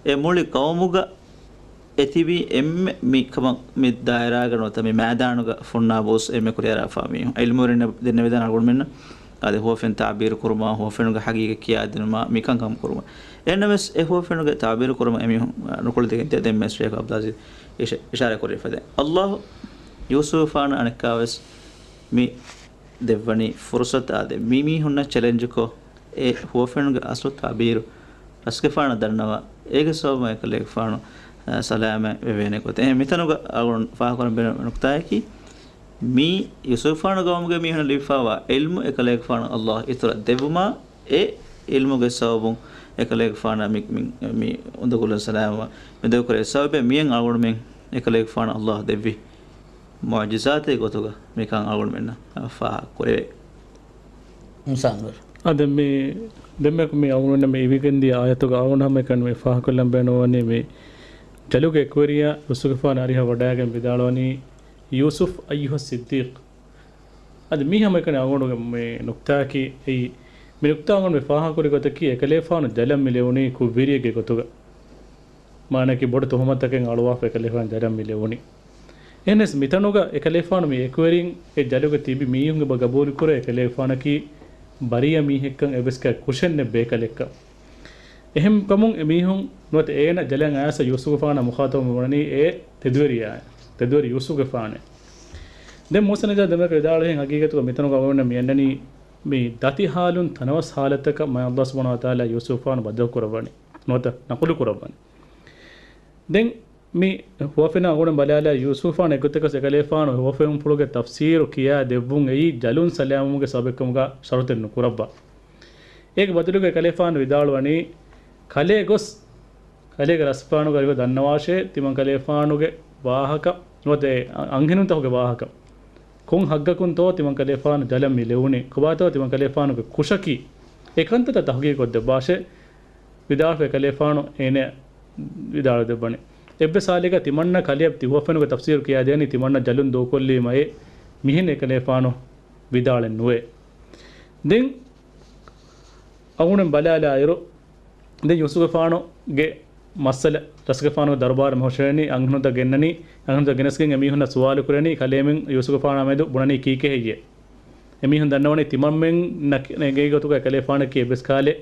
އެ މުޅި ޤައުމުގަ އެތިބީ އެންމެ މި ކަމަށް މި ދާއިރާގަ ނުވަތަ މި މައިދާނުގަ ފުންނާ ބޯސް އެންމެ ކުރިއަރާފާ މީހުން. އިލްމުވެރިންނަށް ދެންނެވިދާނެ އަޅުގަނޑުމެންނަށް އަދި ހުވަފެން ތާބީރު ކުރުމާ، ހުވަފެނުގެ ހަގީގަތް ކިޔާދިނުމާ، މިކަންކަމަށް ކުރުމަށް. އެހެންނަމަވެސް، އެ ހުވަފެނުގެ ތާބީރު ކުރުމަށް އެމީހުން، އާ، ނުކުޅެދިގެން ދިޔަ. ދެން މި ޝޭޚް އަބްދުލްއަޒީޒް އިޝ-، އިޝާރާތް ކުރެވިފަދަ. އައްލާހު ޔޫސުފާނަށް އަނެއްކާވެސް މި ދެއްވަނީ ފުރުސަތާ ދެ މި މީހުންނަށް ޗެލެންޖުކޮށް، އެ ހުވަފެނުގެ އަސްލު ތާބީރު ރަސްގެފާނަށް ދަންނަވާ، އޭގެ ސަބަބުން އެކަލޭގެފާނު، އަ، ސަލާމަތް ވެވޭނެ ގޮތެއް. އެހެން މިތަނުގަ އަޅުގަނޑު ފާހަގަކުރަން ބޭނުން ނުކުތާއަކީ، މީ ޔޫސުފާނު ގައުމުގެ މީހުންނަށް ލިބިފާވާ އިލްމު އެކަލޭގެފާނު އައްލާހު އިތުރަށް ދެއްވުމާ، އެ އިލްމުގެ ސަބަބުން އެކަލޭގެފާނަށް މި، މި، މި އުނދަގުލުން ސަލާމަތްވާ މި ދެކޮޅުގެ ސަބަބެއް މިއަން އަޅުގަނޑުމެން އެކަލޭގެފާނު އައްލާހު ދެއްވި މުޢުޖިޒާތެއް ގޮތުގަ މިކަން އަޅުގަނޑުމެންނަށް ފާހަގަ ކުރެވޭ. އިންސާންވެރި. އާ، ދެން މި ދެންމެ މި އަޅުގަނޑު މި އިވިގެންދިޔަ އާޔަތުގަ އަޅުގަނޑު ހަމައެކަނި މި ފާހަގަކޮށްލަން ބޭނުންވަނީ މި ޖަލުގެ އެކުވެރިޔާ ޔޫސުފުގެފާނު އަރިހަށް ވަޑައިގެން ވިދާޅުވަނީ، "ޔޫސުފް އައްޔުހަ ސިއްދީޤް." އަދި މީ ހަމައެކަނި އަޅުގަނޑުގެ މި ނުކްތާއަކީ އެއީ، މި ނުކްތާ އަޅުގަނޑު މި ފާހަގަކުރި ގޮތަކީ އެކަލޭފާނު ޖަލަށް މި ލެވުނީ ކުށްވެރިއެއްގެ ގޮތުގަ. މާނައަކީ ބޮޑު ތުހުމަތަކެއް އަޅުވާފަ އެކަލޭފާނު ޖަލަށް މި ލެވުނީ. އެހެނަސް މިތަނުގަ އެކަލޭފާނު މި އެކުވެރިން އެ ޖަލުގަ ތިބި މީހުން އެބަ ގަބޫލުކުރޭ އެކަލޭފާނަކީ ބަރީއަ މީހެއްކަން އެއްވެސް ކަ-، ކުށެއް ނެތް ބޭކަލެއްކަން. އެހެންކަމުން އެމީހުން ނުވަތަ އޭނަ ޖަލަށް އައިސް ޔޫސުފުގެފާނާ މުޚާޠަބު ވަނީ އެ ތެދުވެރިޔާ، ތެދުވެރި ޔޫސުފުގެފާނެ. ދެން މޫސަ ނަޖާ ދެމެކަ ވިދާޅުވިހެން ހަގީގަތުގަ މިތަނުގަ އަޅުގަނޑަށް މި އަންނަނީ މި ދަތި ހާލުން ތަނަވަސް ހާލަތަކަށް މާތް އައްލާހު ސުބްޙާނަހު ވަތަޢާލާ ޔޫސުފާނު ބަދަލު ކުރައްވަނީ. ނުވަތަ ނަޤުލު ކުރައްވަނީ. ދެން މި ހުވަފެނާ އަޅުގަނޑު ބަލާލާ ޔޫސުފާނު އެގޮތަކަސް އެކަލޭފާނު ހުވަފެންފުޅުގެ ތަފްސީރު ކިޔާ ދެއްވުން އެއީ ޖަލުން ސަލާމަތްވުމުގެ ސަބަބެއްކަމުގަ ޝަރުތެއް ނުކުރައްވާ. އޭގެ ބަދަލުގަ އެކަލޭފާނު ވިދާޅުވަނީ، ކަލޭ ގޮސް ކަލޭގެ ރަސްގެފާނުގެ އަރިހު ދަންނަވާށޭ، ތިމަން ކަލޭފާނުގެ ވާހަކަ ނުވަތަ އަންހެނުންތަކުގެ ވާހަކަ. ކޮން ހައްގަކުންތޯ ތިމަން ކަލޭފާނު ޖަލަށް މި ލެވުނީ؟ ކޮބާތޯ ތިމަން ކަލޭފާނުގެ ކުށަކީ؟ އެ ކަންތައްތައް ތަހުގީގު ކޮށްދެއްވާށޭ. ވިދާޅުފަ އެކަލޭފާނު އޭނަ ވިދާޅު ދެއްވަނީ. އެއްވެސް ހާލެއްގަ ތިމަންނަ ކަލެޔަށް ތި ހުވަފެނުގެ ތަފްސީރު ކިޔާދޭނީ ތިމަންނަ ޖަލުން ދޫކޮށްލީމައޭ. މިހެން އެކަލޭފާނު ވިދާޅެއް ނުވޭ. ދެން އަޅުގަނޑު ބަލާލާއިރު، ދެން ޔޫސުފުގެފާނުގެ މައްސަލަ ރަސްގެފާނުގެ ދަރުބާރަށް މި ހުށަހެޅެނީ، އަންހެނުންތައް ގެންނަނީ، އަންހެނުންތައް ގެނެސްގެން އެމީހުންނަށް ސުވާލު ކުރެނީ، ކަލޭމެން ޔޫސުފުގެފާނާ މެދު ބުނަނީ ކީކޭ ހެއްޔޭ؟ އެމީހުން ދަންނަވަނީ ތިމަންމެން ނަކި-، ނެގޭ ގޮތުގަ އެކަލޭފާނަކީ އެއްވެސް ކާލެ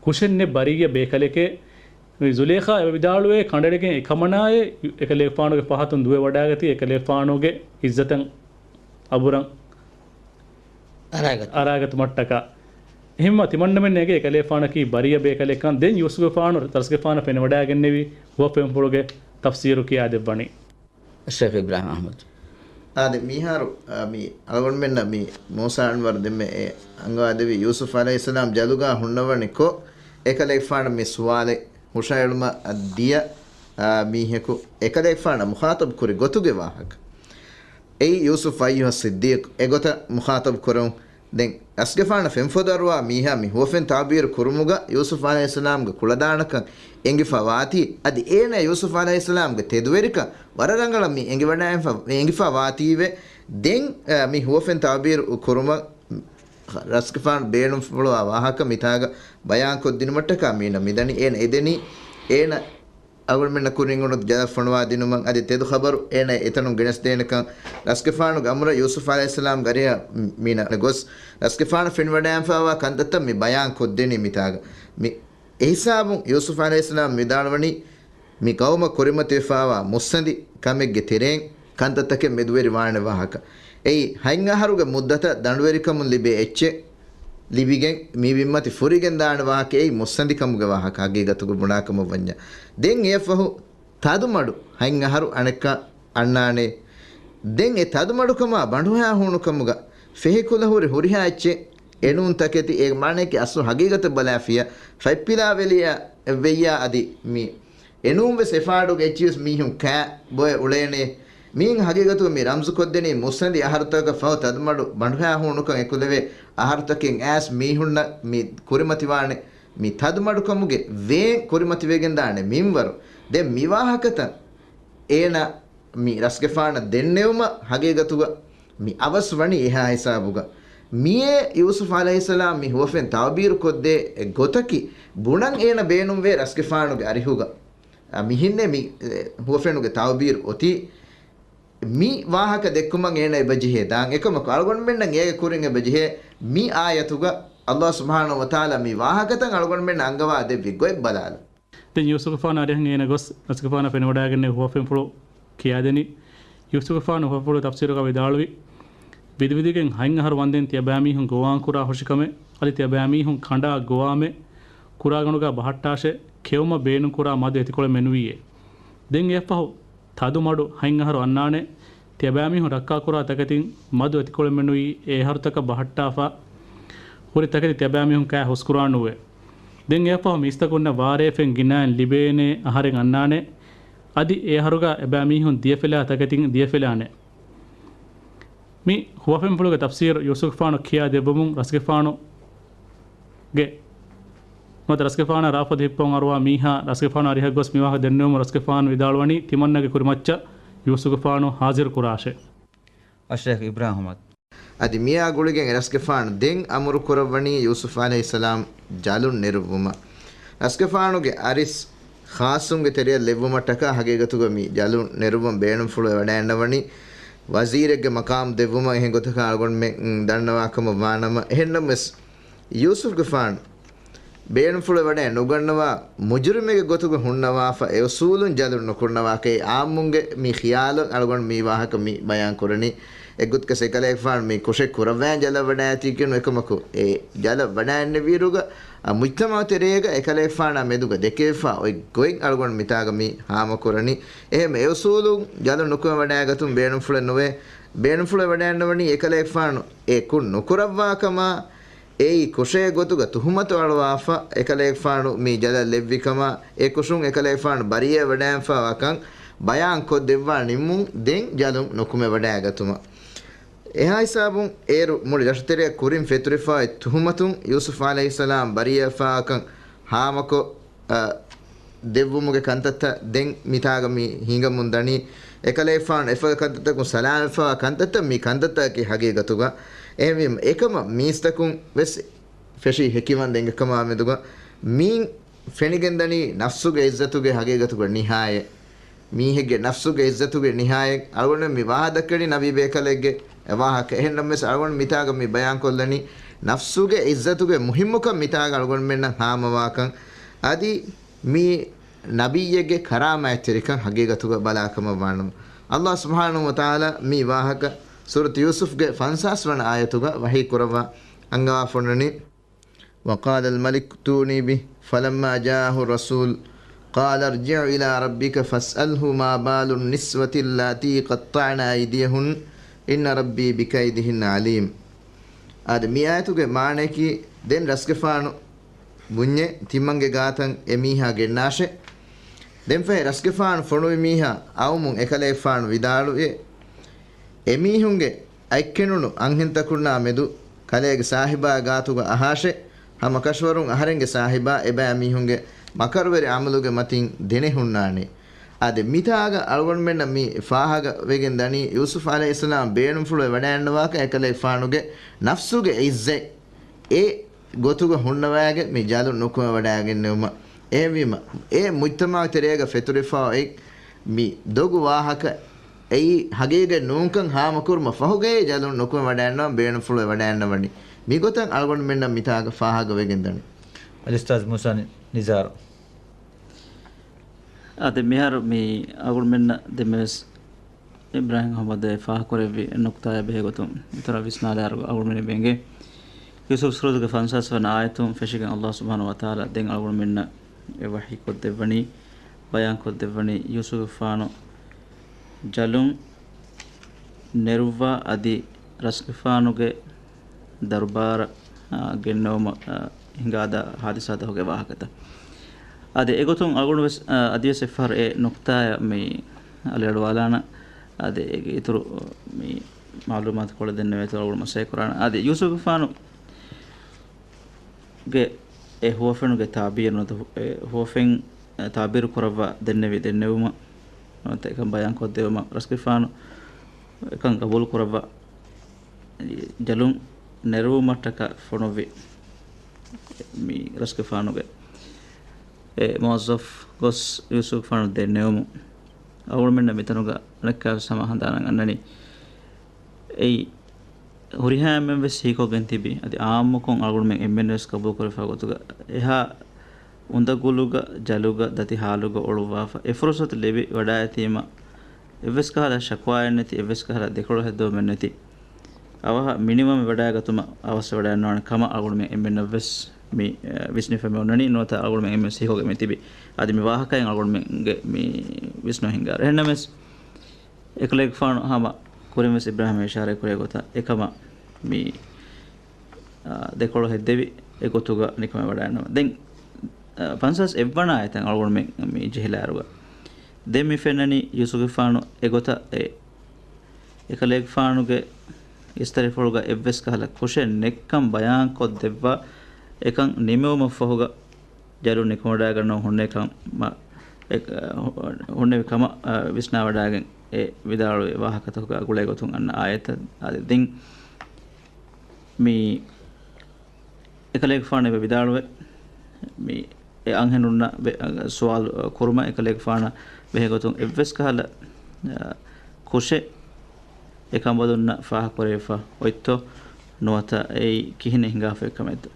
ކުށެއް ނެތް ބަރީއްޔަ ބޭކަލެކޭ. މި ޒުލޭޚާ އެބަ ވިދާޅުވޭ ކަނޑައެޅިގެން އެކަމަނާއޭ އެކަލޭފާނުގެ ފަހަތުން ދުވެ ވަޑާގަތީ އެކަލޭފާނުގެ އިއްޒަތަށް އަބުރަށް އަރާގަތު. އަރާގަތުމަށްޓަކާ. އެހެންވީމަ ތިމަންނަމެން ނެގޭ އެކަލޭފާނަކީ ބަރީއަ ބޭކަލެއްކަން. ދެން ޔޫސުފުގެފާނު ރަސްގެފާނަށް ފެނިވަޑާގެންނެވި ހުވަފެންފުޅުގެ ތަފްސީރު ކިޔާ ދެއްވަނީ. ޝޭޚް އިބްރާހިމް އަޙްމަދު. އާދެ، މިހާރު، އާ، މި އަޅުގަނޑުމެންނަށް މި މޫސާ އަންވަރު ދެންމެ އެ އަންގަވާދެއްވި ޔޫސުފް ޢަލައިހިއްސަލާމް ޖަލުގާ ހުންނަވަނިކޮށް، އެކަލޭގެފާނަށް މި ސުވާލެއް ހުށައެޅުމަށް ދިޔަ، އާ، މީހަކު އެކަލޭގެފާނަށް މުޚާޠަބު ކުރި ގޮތުގެ ވާހަކަ. އެއީ ޔޫސުފް އައްޔުހަ ޞިއްދީޤް އެގޮތަށް މުޚާޠަބު ކުރަމުން، ދެން ރަސްގެފާނަށް ފެންފޮދު އަރުވާ މީހާ މި ހުވަފެން ތަޢުބީރު ކުރުމުގަ ޔޫސުފް ޢަލައިހިއްސަލާމްގެ ކުޅަދާނަކަން އެނގިފަ ވާތީ، އަދި އޭނަ ޔޫސުފް ޢަލައިހިއްސަލާމްގެ ތެދުވެރިކަން ވަރަށް ރަނގަޅަށް މި އެނގިވަޑައިފަ، އެނގިފަ ވާތީވެ، ދެން، އަ، މި ހުވަފެން ތަޢުބީރު ކުރުމަށް ރަސްގެފާނު ބޭނުންފުޅުވާ ވާހަކަ މިތާގަ ބަޔާންކޮށްދިނުމަށްޓަކާ މީނަ މިދަނީ. އޭނަ އެދެނީ، އޭނަ އަޅުގަނޑުމެންނަށް ކުރިން އުނދަގޫ ޖަލަށް ފޮނުވާދިނުމަށް އަދި ތެދު ޚަބަރު އޭނަ އެތަނުން ގެނެސްދޭނެކަން ރަސްގެފާނުގެ އަމުރަށް ޔޫސުފް ޢަލައިހިއްސަލާމްގެ އަރިހަށް މީނަ ގޮސް ރަސްގެފާނަށް ފެނިވަޑައިގެންފަވާ ކަންތައްތައް މި ބަޔާން ކޮށްދެނީ މިތާގަ. މި އެހިސާބުން ޔޫސުފް ޢަލައިހިއްސަލާމް ވިދާޅުވަނީ، މި ގައުމަށް ކުރިމަތިވެފަވާ މުއްސަނދި ކަމެއްގެ ތެރެއިން ކަންތައްތަކެއް މެދުވެރިވާނެ ވާހަކަ. އެއީ، ހަތް އަހަރުގެ މުއްދަތަށް ދަނޑުވެރިކަމުން ލިބޭ އެއްޗެއް ލިބިގެން މި ބިންމަތި ފުރިގެންދާނެ ވާހަކަ އެއީ މުއްސަނދިކަމުގެ ވާހަކަ ހަގީގަތުގަ ބުނާކަމަށް ވަންޏާ. ދެން އެއަށްފަހު ތަދުމަޑު ހަތް އަހަރު އަނެއްކާ އަންނާނެ. ދެން އެ ތަދުމަޑުކަމާ ބަނޑުހައިހޫނުކަމުގަ ފެހިކުލަ ހުރި ހުރިހާ އެއްޗެއް އެނޫން ތަކެތި އޭގެ މާނައަކީ އަސްލު ހަގީގަތަށް ބަލާފިޔާ ފަތްޕިލާވެލިޔާ ވެއްޔާ އަދި މި އެނޫން ވެސް އެފާޑުގެ އެއްޗިވެސް މީހުން ކާ ބޮއެ އުޅޭނެ. މީން ހަގީގަތުގަ މި ރަމްޒު ކޮށްދެނީ މުއްސަނދި އަހަރުތަކަށް ފަހު ތަދުމަޑު ބަނޑުހައިހޫނުކަން އެކުލެވޭ އަހަރުތަކެއް އައިސް މީހުންނަށް މި ކުރިމަތިވާނެ މި ތަދުމަޑުކަމުގެ ވޭން ކުރިމަތިވެގެންދާނެ މިންވަރު. ދެން މި ވާހަކަތައް އޭނަ މި ރަސްގެފާނަށް ދެންނެވުމަށް ހަގީގަތުގަ މި އަވަސް ވަނީ އެހާ ހިސާބުގަ. މިއޭ ޔޫސުފް ޢަލައިހިއްސަލާމް މި ހުވަފެން ތަޢުބީރު ކޮށްދޭ އެއް ގޮތަކީ، ބުނަން އޭނަ ބޭނުންވޭ ރަސްގެފާނުގެ އަރިހުގަ. އަ، މިހެންނޭ މި، އެ، ހުވަފެނުގެ ތަޢުބީރު އޮތީ. މި ވާހަކަ ދެއްކުމަށް އޭނަ އެބަޖެހޭ ދާން. އެކަމަކު، އަޅުގަނޑުމެންނަށް އޭގެ ކުރިން އެބަޖެހޭ މި އާޔަތުގަ ﷲ ސުބްޙާނަހޫ ވަތަޢާލާ މި ވާހަކަތައް އަޅުގަނޑުމެންނަށް އަންގަވާ ދެއްވި ގޮތް ބަލާލަން. ދެން ޔޫސުފުގެފާނު އަރިހަށް އޭނަ ގޮސް ރަސްގެފާނަށް ފެނިވަޑައިގެންނެވި ހުވަފެންފުޅު ކިޔާދެނީ. ޔޫސުފުގެފާނު ހުވަފުޅު ތަފްސީރުގަ ވިދާޅުވި، ވިދިވިދިގެން ހަތް އަހަރު ވަންދެން ތިޔަބައިމީހުން ގޮވާން ކުރާ ހުށިކަމެއް، އަދި ތިޔަބައިމީހުން ކަނޑާ ގޮވާމެ ކުރާގަނޑުގަ ބަހައްޓާށޭ، ކެއުމަށް ބޭނުންކުރާ މަދު އެތިކޮޅެއް މެނުވީއޭ. ދެން އެއަށްފަހު ތަދު މަޑު ހަތް އަހަރު އަންނާނެ، ތިޔަބައިމީހުން ރައްކާކުރާ ތަކެތިން މަދު އެތިކޮޅެއް މެނުވީ އެ އަހަރުތަކަށް ބަހައްޓާފަ ހުރި ތަކެތި ތިޔަބައިމީހުން ކާ ހުސްކުރާނޫއޭ. ދެން އެއަށްފަހު މީސްތަކުންނަށް ވާރޭ ފެން ގިނައިން ލިބޭނޭ އަހަރެއް އަންނާނެ، އަދި އެ އަހަރުގަ އެބައިމީހުން ދިޔަފިލާ ތަކެތިން ދިޔަފިލާނެ. މި ހުވަފެންފުޅުގެ ތަފްސީރު ޔޫސުފުގެފާނު ކިޔާ ދެއްވުމުން ރަސްގެފާނުގެ ނުވަތަ ރަސްގެފާނާ ރާފަދަ ހިއްޕަވަން އަރުވާ މީހާ ރަސްގެފާނު އަރިހަށް ގޮސް މިވާހަކަ ދެންނެވުމުން ރަސްގެފާނު ވިދާޅުވަނީ ތިމަންނަގެ ކުރިމައްޗަށް ޔޫސުފުގެފާނު ހާޒިރު ކުރާށޭ. އައްޝައިޚް އިބްރާހިމް އަޙްމަދު. އަދި މިއާ ގުޅިގެން ރަސްގެފާނު ދެން އަމުރު ކުރައްވަނީ ޔޫސުފް ޢަލައިހިއްސަލާމް ޖަލުން ނެރުއްވުމަށް. ރަސްގެފާނުގެ އަރިސް ޚާއްޞުންގެ ތެރެއަށް ލެއްވުމަށްޓަކާ ހަގީގަތުގަ މި ޖަލުން ނެރުއްވަން ބޭނުންފުޅުވެ ވަޑައިގަންނަވަނީ، ވަޒީރެއްގެ މަޤާމް ދެއްވުމަށް އެހެން ގޮތަކަށް އަޅުގަނޑުމެން ދަންނަވާ ކަމަށް ވާނަމަ، އެހެންނަމަވެސް، ޔޫސުފްގެފާނު ބޭނުންފުޅު ވަޑައެއް ނުގަންނަވާ، މުޖުރިމެއްގެ ގޮތުގަ ހުންނަވާފަ، އެ އުސޫލުން ޖަލުން ނުކުންނަވާކަށް އާއްމުންގެ މި ޚިޔާލަށް އަޅުގަނޑު މި ވާހަކަ މި ބަޔާން ކުރަނީ. އެއްގޮތަކަށް އެކަލޭގެފާނު މި ކުށެއް ކުރައްވައި ޖަލަށް ވަޑައިގަތީކީ ނޫން. އެކަމަކު، އެ ޖަލަށް ވަޑައިގެންނެވިއިރުގަ، އަ، މުޖްތަމަޢު ތެރޭގަ އެކަލޭގެފާނާ މެދުގަ ދެކެވިފަ އޮތް ގޮތް އަޅުގަނޑު މިތާގަ މި ހާމަކުރަނީ. އެހެން އެ އުސޫލުން ޖަލުން ނުކުމެ ވަޑައިގަތުން ބޭނުންފުޅެއް ނުވޭ. ބޭނުންފުޅެއް ވަޑައިގަންނަވަނީ އެކަލޭގެފާނު އެ ކުށް ނުކުރައްވާ ކަމަށް، އެއީ ކުށޭ ގޮތުގަ ތުހުމަތު އަޅުވާފަ، އެކަލޭގެފާނު މި ޖަލަށް ލެއްވި ކަމަށް، އެ ކުށުން އެކަލޭގެފާނު ބަރީއަތް ވަޑައިގެންފަވާކަން ބަޔާން ކޮށްދެއްވާ ނިންމުން ދެން ޖަލުން ނުކުމެ ވަޑައިގަތުމަށް. އެހާ ހިސާބުން އޭރު މުޅި ރަށުތެރެއަށް ކުރިން ފެތުރިފައި ތުހުމަތުން ޔޫސުފް ޢަލައިހިއްސަލާމް ބަރީއަތްވާކަން ހާމަކޮށް، އަ، ދެއްވުމުގެ ކަންތައްތައް ދެން މިތާގަ މި ހިނގަމުން ދަނީ. އެކަލޭގެފާނު އެފަދަ ކަންތައްތަކުން ސަލާމަތްވެފަވާ ކަންތައްތައް މި ކަންތައްތަކަކީ ހަގީގަތުގަ. އެހެންވީމަ، އެކަމަށް މީސްތަކުން ވެސް ފެށީ ހެކިވަން ދެން އެކަމާ މެދުގަ މީން ފެނިގެންދަނީ ނަފްސުގެ އިއްޒަތުގެ ހަގީގަތުގަ ނިހާޔަތް. މީހެއްގެ ނަފްސުގެ އިއްޒަތުގެ ނިހާޔަތް އަޅުގަނޑުމެން މި ވާހަ ދައްކަނީ ނަބީ ބޭކަލެއްގެ ވާހަކަ. އެހެންނަމަވެސް އަޅުގަނޑު މިތާގަ މި ބަޔާންކޮށްލަނީ ނަފްސުގެ އިއްޒަތުގެ މުހިއްމުކަން މިތާގަ އަޅުގަނޑުމެންނަށް ހާމަވާކަން. އަދި މީ ނަބިއްޔެއްގެ ކަރާމާތްތެރިކަން ހަގީގަތުގަ ބަލާކަމަށް ވާނަމަ، ﷲ ސުބްޙާނަހޫ ވަތަޢާލާ މި ވާހަކަ ސޫރަތު ޔޫސުފްގެ ފަންސާސް ވަނަ އާޔަތުގަ ވަޙީ ކުރައްވާ އަންގަވާފަ އޮންނަނީ، وقال الملك ائتوني به فلما جاءه الرسول قال ارجع إلى ربك فاسأله ما بال النسوة اللاتي قطعن أيديهن إن ربي بكيدهن عليم. އާދެ، މި އާޔަތުގެ މާނަޔަކީ، ދެން ރަސްގެފާނު ބުންޏޭ، ތިމަންގެ ގާތަށް އެ މީހާ ގެންނާށޭ. ދެންފަހެ ރަސްގެފާނު ފޮނުވި މީހާ އައުމުން އެކަލޭގެފާނު ވިދާޅުވި، އެމީހުންގެ އަތްކެނޑުނު އަންހެންތަކުންނާ މެދު ކަލޭގެ ސާހިބާ ގާތުގަ އަހާށޭ، ހަމަކަށަވަރުން އަހަރެންގެ ސާހިބާ އެބައިމީހުންގެ މަކަރުވެރި އަމަލުގެ މަތިން ދެނެހުންނާނެ. އާދެ، މިތާގަ އަޅުގަނޑުމެންނަށް މި ފާހަގަވެގެން ދަނީ، ޔޫސުފް ޢަލައިހިއްސަލާމް ބޭނުންފުޅުވެ ވަޑައިގަންނަވާކަށް އެކަލޭގެފާނުގެ ނަފްސުގެ އިއްޒަތް އެ ގޮތުގަ ހުންނަވައިގެން މި ޖަލުން ނުކުމެ ވަޑައިގެންނެވުމަށް. އެހެންވީމަ، އެ މުޖްތަމަޢު ތެރޭގަ ފެތުރިފަ އޮތް މި ދޮގު ވާހަކަ އެއީ ހަގީގަތް ނޫންކަން ހާމަކުރުމަށް ފަހުގައޭ ޖަލުން ނުކުމެ ވަޑައިގަންނަވަން ބޭނުންފުޅުވެ ވަޑައިގަންނަވަނީ. މިގޮތަށް އަޅުގަނޑުމެންނަށް މިތާގަ ފާހަގަވެގެން ދަނީ. އަލްއުސްތާޛު މޫސާ ނިޒާރު. އާދެ، މިހާރު މި އަޅުގަނޑުމެންނަށް ދެންމެވެސް އިބްރާހިމް އަޙްމަދު ފާހަގަކުރެއްވި ނުކުތާއާ ބެހޭގޮތުން އިތުރަށް ވިސްނާލާއިރު އަޅުގަނޑުމެން އެނގޭ، ޔޫސުފް ސޫރަތުގެ ފަންސާސް ވަނަ އާޔަތުން ފެށިގެން ﷲ ސުބްޙާނަހޫ ވަތަޢާލާ ދެން އަޅުގަނޑުމެންނަށް އެ ވަޙީކޮށްދެއްވަނީ، ބަޔާންކޮށްދެއްވަނީ، ޔޫސުފްގެފާނު ޖަލުން ނެރުއްވާ އަދި ރަސްގެފާނުގެ ދަރުބާރަށް، އާ، ގެންނެވުމަށް، އާ، ހިނގާދާ ހާދިސާތަކުގެ ވާހަކަތައް. އާދެ، އެގޮތުން އަޅުގަނޑު ވެސް، އާ، އަދިވެސް އެއްފަހަރު އެ ނުކުތާއަށް މި އަލިއަޅުވާލާނަން. އާދެ، އޭގެ އިތުރު މި މަޢުލޫމާތު ކޮޅެއް ދެންނެވޭތޯ އަޅުގަނޑު މަސައްކަތް ކުރާނަން. އާދެ، ޔޫސުފްގެފާނުގެ އެ ހުވަފެނުގެ ތާބީރު ނުވަތަ ހު-، އެ ހުވަފެން، އެ، ތާބީރު ކުރައްވާ ދެންނެވި ދެންނެވުމަށް ނުވަތަ އެކަން ބަޔާންކޮށްދެވުމަށް ރަސްގެފާނު އެކަން ގަބޫލު ކުރައްވާ ޖަލުން ނެރުވުމަށްޓަކާ ފޮނުއްވި މި ރަސްގެފާނުގެ އެ މުވައްޒަފް ގޮސް ޔޫސުފްގެފާނު ދެންނެވުމުން އަޅުގަނޑުމެންނަށް މިތަނުގަ އަނެއްކާވެސް ހަމަ ހަނދާނަށް އަންނަނީ، އެއީ ހުރިހާ އެންމެން ވެސް ހީކޮށްގެން ތިބި، އަދި އާއްމުކޮށް އަޅުގަނޑުމެން އެންމެން ވެސް ގަބޫލުކުރެފާ ގޮތުގަ، އެހާ އުނދަގުލުގަ، ޖަލުގަ، ދަތި ހާލުގަ އޮޅުއްވާފަ، އެ ފުރުސަތު ލިބި ވަޑައިތީމަ، އެއްވެސް ކަހަލަ ޝަކުވާއެއް ނެތި، އެއްވެސް ކަހަލަ ދެކޮޅު ހެއްދެވުމެއް ނެތި، އަވަހަށް މިނިވަން ވަޑައިގަތުމަށް އަވަސް ވަޑައިނުވާނެ ކަމަށް އަޅުގަނޑުމެން އެންމެންނަށް ވެސް މި، އަ، ވިސްނިފަ މި އޮންނަނީ. ނުވަތަ އަޅުގަނޑުމެން އެންމެން ސީހޯގެ މި ތިބި. އަދި މި ވާހަކައިން އަޅުގަނޑުމެންގެ މި ވިސްނުން ހިނގާރު. އެހެންނަމަވެސް، އެކަލޭގެފާނު ހަމަ ކުރިން ވެސް އިބްރާހިމް އިޝާރާތް ކުރޭ ގޮތަށް އެކަމަށް މި، އާ، ދެކޮޅު ހެއްދެވި އެ ގޮތުގަ ނިކުމެ ވަޑައިނަމަ. ދެން، އާ، ފަންސާސް އެއްވަނަ އާޔަތަށް އަޅުގަނޑުމެން މި ޖެހިލާއިރުގަ، ދެން މި ފެންނަނީ ޔޫސުފްގެފާނު އެގޮތަށް އެ އެކަލޭގެފާނުގެ އިސްތަށިފުޅުގަ އެއްވެސް ކަހަލަ ކުށެއް ނެތްކަން ބަޔާންކޮށްދެއްވާ، އެކަން ނިމެވުމަށްފަހުގަ ޖަލުން ނިކުމެވަޑައިގަންނަވަން ހުންނެވި ކަމަށް، އެ، ހުންނެވި ކަމަށް، އަ، ވިސްނާވަޑައިގެން އެ ވިދާޅުވި ވާހަކަތަކުގެ ގުޅޭގޮތުން އަންނަ އާޔަތަށް އަދި ދެން މި އެކަލޭގެފާނު އެބަ ވިދާޅުވެ، މި އެ އަންހެނުންނަށް ބެ-، ސުވާލު ކުރުމަށް އެކަލޭގެފާނަށް ބެހޭގޮތުން އެއްވެސް ކަހަލަ، އަ، ކުށެއް އެ ކަނބަލުންނަށް ފާހަގަކުރެވިފަ އޮތްތޯ ނުވަތަ އެއީ ކިހިނެއް ހިނގާފައި ކަމެއްތޯ؟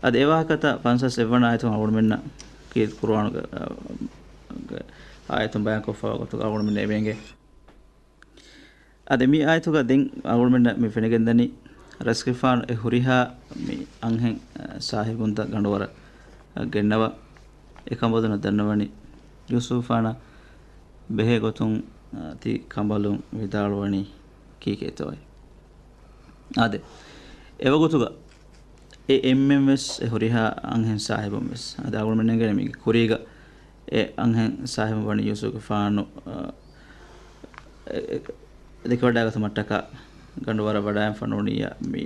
އަދި އެ ވާހަކަތައް ފަންސާސް އެއްވަނަ އާޔަތުން އަޅުގަނޑުމެންނަށް ކީރިތި ޤުރުއާނުގެ، އަ، ގެ އާޔަތުން ބަޔާންކޮށްފަވާ ގޮތުގަ އަޅުގަނޑުމެންނަށް އެބައެނގޭ. އަދި މި އާޔަތުގަ ދެން އަޅުގަނޑުމެންނަށް މި ފެނިގެންދަނީ، ރަސްގެފާނު އެ ހުރިހާ މި އަންހެން، އަ، ސާހިބުންތައް ގަނޑުވަރަށް، އަ، ގެންނަވާ، އެ ކަނބަލުންނަށް ދަންނަވަނީ، ޔޫސުފާނަށް ބެހޭ ގޮތުން، އަ، ތި ކަނބަލުން ވިދާޅުވަނީ ކީކޭތޯއޭ. އާދެ، އެވަގުތުގަ އެ އެންމެން ވެސް އެ ހުރިހާ އަންހެން ސާހިބުން ވެސް، އަދި އަޅުގަނޑުމެން އެނގޭނެ މީގެ ކުރީގަ އެ އަންހެން ސާހިބުން ވަނީ ޔޫސުފްގެފާނު، އަ، އެ، އެ، ދެކެވަޑައިގަތުމަށްޓަކާ ގަނޑުވަރަށް ވަޑައިގެންފަ ނޫނިއްޔާ މި،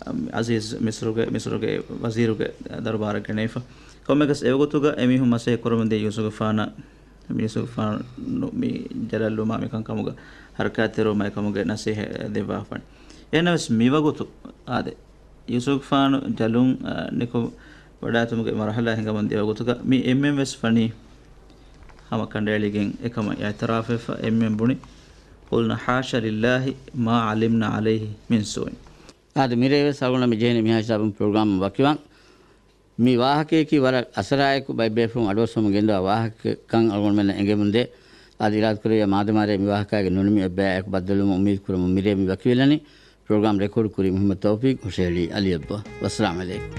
އަ، އަޒީޒް މިސްރުގެ، މިސްރުގެ ވަޒީރުގެ ދަރުބާރަށް ގެނެވިފަ. ކޮންމެއަކަސް އެވަގުތުގަ އެމީހުން މަސައްކަތް ކުރަމުންދިޔަ ޔޫސުފްގެފާނަށް، ޔޫސުފްގެފާނު މި ޖަލަށްލުމާ މިކަންކަމުގަ ހަރަކާތްތެރިވުމާ އެކަމުގެ ނަސޭހަތް ދެއްވާފަ. އެހެންނަމަވެސް މިވަގުތު އާދެ، ޔޫސުފްގެފާނު ޖަލުން، އަ، ނިކު ވަޑާތުމުގެ މަރުހަލާ ހިނގަމުން ދިޔަ ވަގުތުގަ މި އެންމެން ވެސް ވަނީ ހަމަ ކަނޑައެޅިގެން އެކަމަށް އިޢުތިރާފުވެފަ އެންމެން ބުނި، قُلْنَا حَاشَ لِلَّهِ مَا عَلِمْنَا عَلَيْهِ مِنْ سُوءٍ. އާދެ، މިރޭ ވެސް އަޅުގަނޑަށް މި ޖެހެނީ މިހާ ހިސާބުން ޕްރޮގްރާމް ވަކިވާން. މި ވާހަކަޔަކީ ވަރަށް އަސަރާއެކު ބައެއް ބޭފުޅުން އަޑުއައްސަވަމުން ގެންދަވާ ވާހަކަކަން އަޅުގަނޑުމެންނަށް އެނގެމުންދޭ. އަދި އިރާދަކުރެއްވިޔާ މާދަމާރޭ މި ވާހަކައިގެ ނުނިމި އެއްބަޔާއެކު ބައްދަލުވުމަށް އުއްމީދު ކުރަމުން މިރޭ މި ވަކިވެލަނީ. ޕްރޮގްރާމް ރެކޯޑް ކުރީ މުޙައްމަދު ތައުފީޤް، ހުށަހެޅީ އަލީ އަބްދުﷲ. ވައްސަލާމް ޢަލައިކުމް.